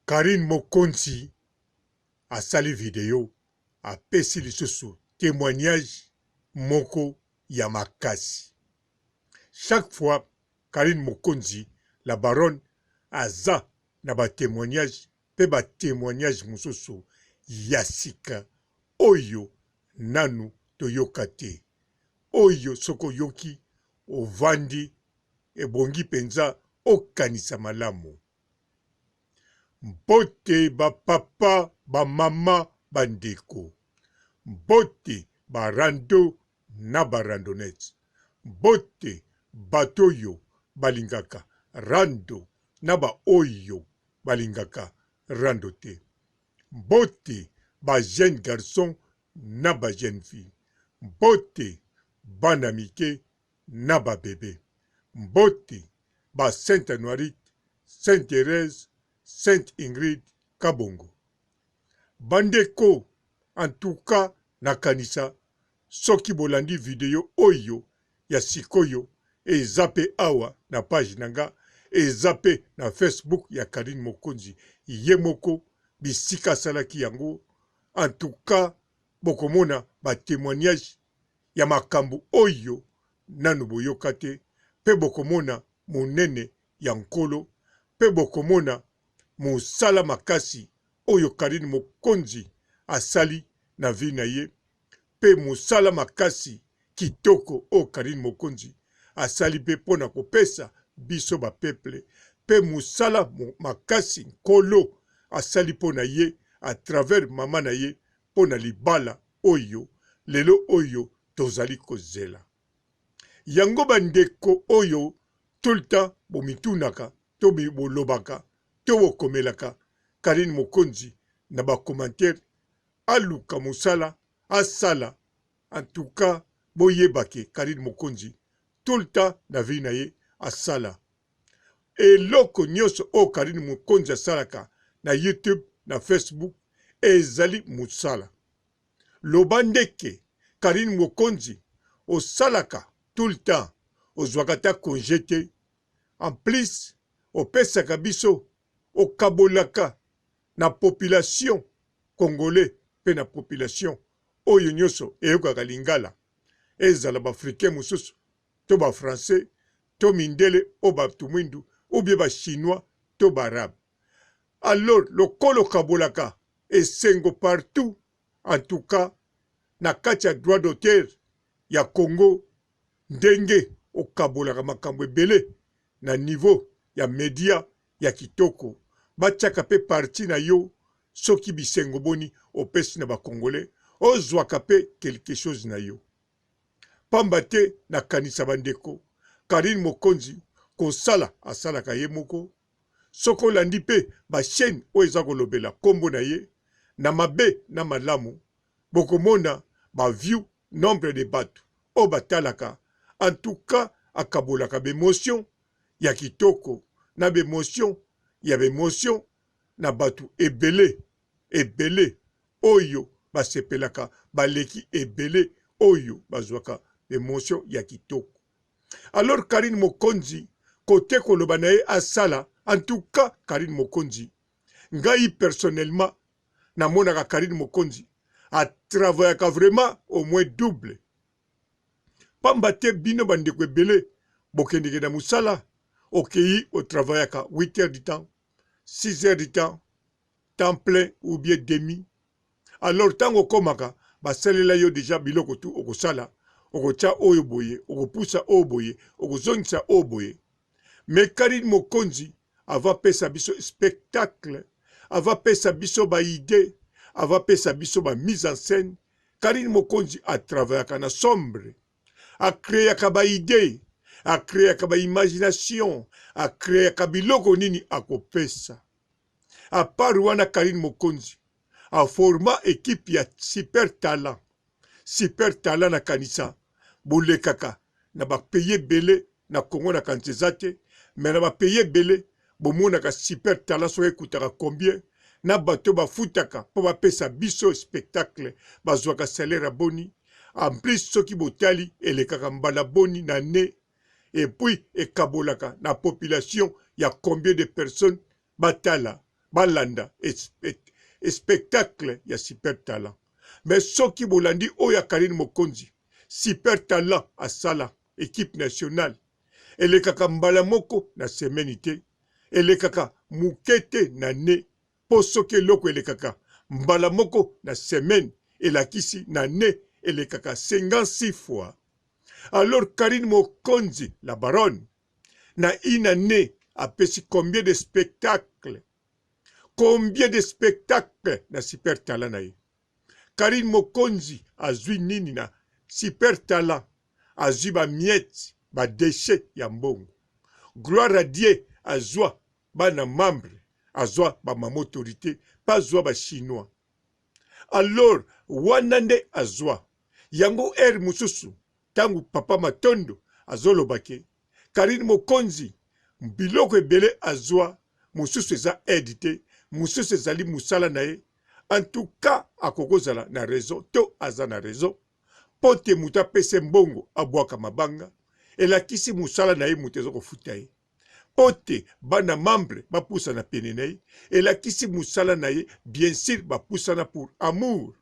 Carine Mokonzi asali video apesi lisusu temoignage moko ya makasi. Chaque fois Carine Mokonzi la baronne aza na ba temoignage pe ba temoignage mosusu ya sika oyo nanu toyoka te. Oyo soki oyoki ovandi ebongi penza okanisa malamu. Mbote ba papa, ba mama, ba ndeko. Mbote ba rando na ba randonnettes. Mbote bato oyo balingaka rando na ba oyo balingaka rando te. Mbote ba jeunes garçons na ba jeunes filles. Mbote bana mike na ba bebe. Mbote ba Sainte Anuarite, Sainte Therèse, Sainte Ingrid Kabongo. Bandeko en tout cas nakanisa soki bolandi video oyo ya sikoyo eza pe awa na page na nga eza pe na Facebook ya Carine Mokonzi ye moko bisika asalaki yango en tout cas bokomona ba temoignages ya makambo oyo nanu boyoka te, mpe bokomona monene ya Nkolo, mpe bokomona mosala makasi oyo Carine Mokonzi asali na vie na ye, mpe mosala makasi kitoko oyo Carine Mokonzi asali mpe mpo na kopesa biso ba peuple, mpe mosala makasi Nkolo asali mpo na ye à travers mama na ye mpo na libala oyo lelo oyo tozali kozela. Yango ba ndeko oyo tout le temps bomitunaka to bolobaka to bokomelaka Carine Mokonzi na ba commentaires aluka mosala asala en tout cas boyeba ke Carine Mokonzi tout le temps na vie na ye asala eloko nionso oyo Carine Mokonzi asalaka na YouTube na Facebook ezali mosala. Loba nde ke Carine Mokonzi osalaka tout le temps ozuaka ata conge te en plus opesaka biso okabolaka na population congolais pe na population oyo nioso eyokaka lingala ezala ba africain mosusu to ba français to mindele oyo batu mwindu ou bien ba chinois to ba arabe alors lokola okabolaka esengo partout en tout cas na kati ya droit d'auteur ya Congo ndenge okabolaka makambo ebele na niveau ya media ya kitoko batiaka pe partie na yo soki bisengo boni opesi na ba congolais ozwaka pe quelque chose na yo pamba te nakanisa ba ndeko Carine Mokonzi kosala asalaka ye moko Soki olandi pe ba chaine oyo eza kolobela kombo na ye na mabe na malamu bokomona ba view nombre de batu oyo batalaka en tout cas akabolaka b'emotion ya kitoko na b'emotion ya b'emotion na batu ebele ebele oyo basepelaka baleki ebele oyo bazwaka b'emotion ya kitoko. Alors Carine Mokonzi cote koloba na ye asala en tout cas Carine Mokonzi ngai personnellement namonaka Carine Mokonzi a travaillaka vraiment au moins double pamba te bino bandeko ebele bokendeke na mosala okeyi o travaillaka 8 heures du temps 6 heures du temps temps plein ou bien demi Alors tango okomaka basalela yo dejà biloko tout okosala, okotia oyo boye, okopusa oyo boye, okozongisa oyo boye. Mais Carine Mokonzi avant apesa biso spectacle, avant apesa biso ba idees, avant apesa biso ba mise en scène, Carine Mokonzi a travaillaka na sombre, a creaka ba idees, a creaka ba imagination, a creaka biloko nini akopesa. A part wana Carine Mokonzi a forma equipe ya super talent, super talent na kanisa bolekaka na ba pays ebele na Congo na kanisa eza te mais na ba pays ebele bomonaka super talent soki ekutaka combien na bato bafutaka mpo bapesa biso spectacle bazwaka salaire ya boni en plus soki botali elekaka mbala boni na annee et puis ekabolaka na population ya combien de personnes batala. balanda spectacle ya super talent. Mais soki bolandi oyo ya Carine Mokonzi, super talent asala equipe nationale elekaka mbala moko na semaine te, elekaka muke te na annee po soki eloko elekaka mbala moko na semaine elakisi na annee elekaka 56 fois. Alors Carine Mokonzi la baronne na une annee apesi combien de spectacles? Combien de spectacles na super talent na ye? Carine Mokonzi azui nini na super talent? Azui ba miettes, ba dechets ya mbongo. Gloire à Dieu azua bana membres, azua ba mama autorite pe azua ba chinois. Alors wana nde azua yango heure mosusu tangu papa Matondo azoloba ke Carine Mokonzi biloko ebele azua mosusu eza aide te mosusu ezali musala na ye en tout cas akoki kozala na raison to aza na raison mpo te moto apesa ye mbongo abwaka mabanga elakisi mosala na ye moto eza kofuta ye mpo te bana membre bapusana pene na ye elakisi mosala na ye bien sur bapusana pour amour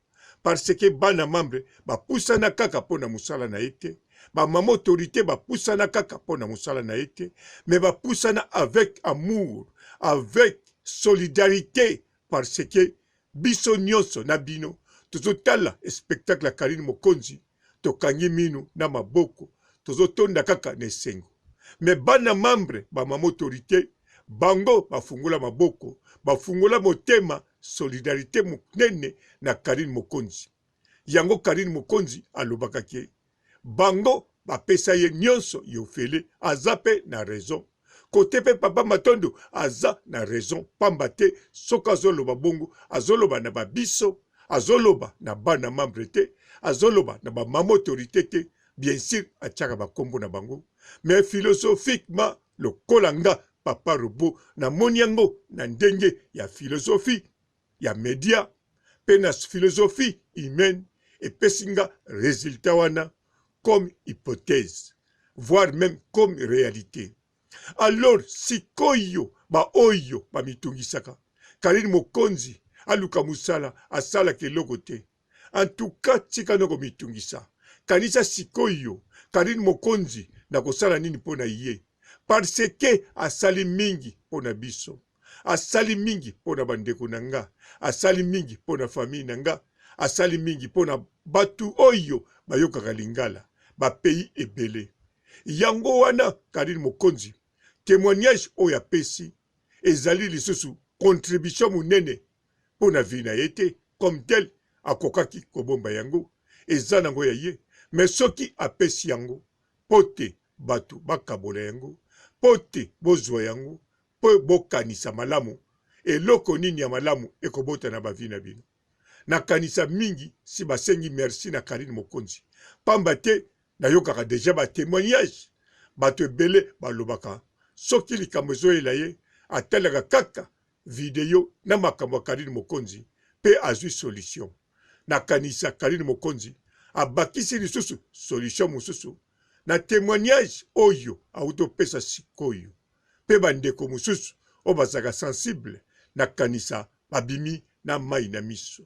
parce que bana membre bapusana kaka mpo na mosala na ye te ba mama autorité bapusana kaka mpo na mosala na ye te mais bapusana avec amour avec solidarité parce que biso nyonso na bino tozotala spectacle ya Carine Mokonzi tokangi minu na maboko tozotonda kaka na esengo mais bana membre ba mama autorité bango bafungola maboko bafungola motema solidarité monene na Carine Mokonzi yango Carine Mokonzi alobaka ke bango bapesa ye nionso ya ofele aza pe na raison kote pe papa matondo aza na raison pamba te soki azoloba bongo azoloba na ba biso azoloba na bana membre te azoloba na ba mama autorite te bien sur atiaka ba kombo na bango mais philosophiquement lokola nga papa robot namoni yango na ndenge ya philosophie ya media pe na philosophie humaine epesi nga resultat wana comme hypothèse voire meme comme realite. Alors sikoyo ba oyo ba mitungisaka Carine Mokonzi aluka musala asalaka eloko te en tout cas tika no komitungisa kanisa sikoyo Carine Mokonzi nakosala nini pona ye parce que asali mingi pona biso. Asali mingi mpo na bandeko na nga, asali mingi mpo na famille na nga, asali mingi mpo na batu oyo bayokaka lingala ba pays ebele. Yango wana Carine Mokonzi temoignage oyo apesi ezali lisusu contribution monene mpo na vie na ye te comme tel akokaki kobomba yango, eza nango ya ye mais soki apesi yango mpo te batu bakabola yango, mpo te bozua yango mpo bokanisa malamu eloko nini ya malamu ekobota na ba vie na bino. Nakanisa mingi si basengi merci na Carine Mokonzi pamba te nayokaka dejà ba temoignages batu ebele balobaka soki likambo ezoyela ye atalaka kaka video na makambo ya Carine Mokonzi pe azui solution. Nakanisa Carine Mokonzi abakisi lisusu solution mosusu na temoignage oyo awuti opesa sikoyo. pe ba ndeko mosusu oyo bazalaka sensible na kanisa babimi na mayi na miso.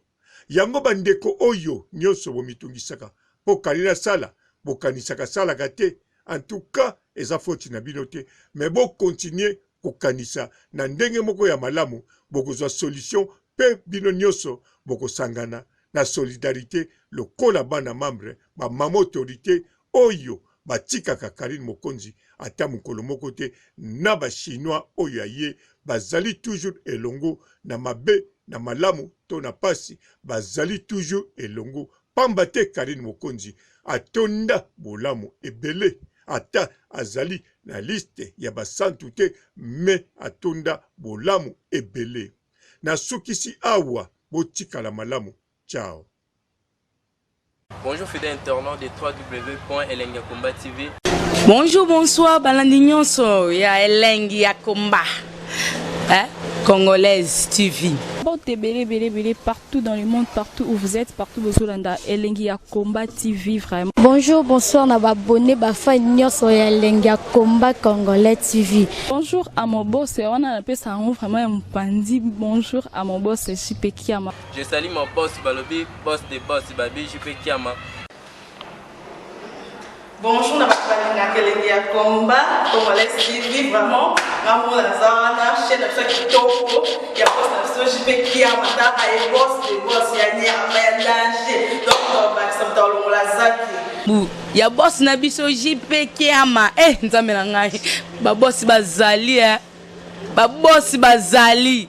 Yango ba ndeko oyo nionso bomitungisaka po Carine asala bokanisaka asalaka te en tout cas eza faute na bino te mais bo continuer kokanisa na ndenge moko ya malamu bokozua solution pe bino nionso bokosangana na solidarite lokola bana membre ba mama autorite oyo batikaka Carine Mokonzi ata mokolo moko te na ba chinois oyo ya ye bazali toujours elongo na mabe na malamu to na pasi bazali toujours elongo pamba te Carine Mokonzi atonda bolamu ebele ata azali na liste ya ba santu te mais atonda bolamu ebele nasukisi awa botikala malamu ciao. Bonjour fidèle internaute de www.elengiyakomba TV. Bonjour, bonsoir, balandi nyonso ya elengi ya komba. Hein? Congolaise TV. Mbote ebele ebele ebele partout dans le monde, partout où vous êtes, partout bozolanda Elengi ya Combat TV vraiment. Bonjour, bonsoir na ba abonné ba fan nyonso ya Elengi ya Combat Congolais TV. Bonjour à mon boss, wana napesa yango vraiment ya mopanzi. Bonjour à mon boss JP Kiama. Je salue mon boss balobi boss de boss babi JP Kiama. Bonjour na bato balingaka elengi ya combat congolais TV vraiment nga moko naza wana chaîne na biso ya kitoko ya boss na biso JP Kiama taka ye boss de boss ya nyama ya danger donc tobakisa moto alongola zaki Bu ya boss na biso JP Kiama eh nzambe na ngai ba boss bazali eh ba boss bazali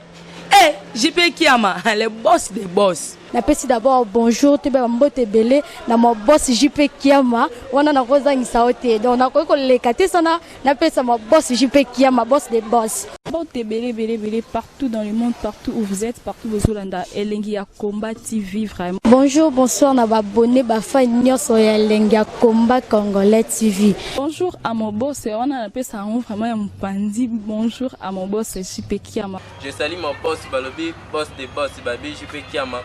eh JP Kiama le boss des boss. Napesi d'abord bonjour toyeba ba mbote ebele na ma boss JP Kiama wana nakozangisa yo te donc nakoki koleka te sana napesa ma boss JP Kiama boss de boss. Mbote ebele ebele ebele partout dans le monde, partout où vous êtes, partout bozolanda Elengi ya Combat TV vraiment. Bonjour, bonsoir na ba abonné ba fan nyonso ya Elengi ya Combat Congolais TV. Bonjour à mon boss, wana napesa yango vraiment ya mopanzi. Bonjour à mon boss JP Kiama. Je salue mon boss balobi boss de boss babi JP Kiama.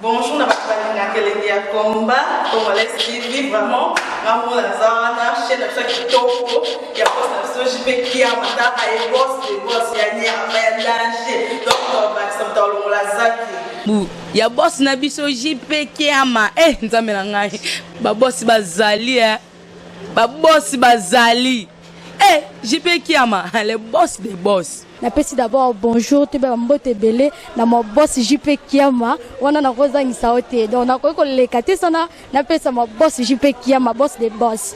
Bonjour na bato balingaka elengi ya combat congolais TV vraiment nga moko naza wana chaîne na biso ya kitoko ya boss na biso JP Kiama taka ye boss de boss ya nyama ya danger donc tobakisa moto alongola zaki Bu ya boss na biso JP Kiama eh nzambe na ngai ba boss bazali eh ba boss bazali eh JP Kiama le boss des boss. Napesi d'abord bonjour toyeba ba mbote ebele na ma boss JP Kiama wana nakozangisa yo te donc nakoki koleka te sana napesa ma boss JP Kiama boss de boss.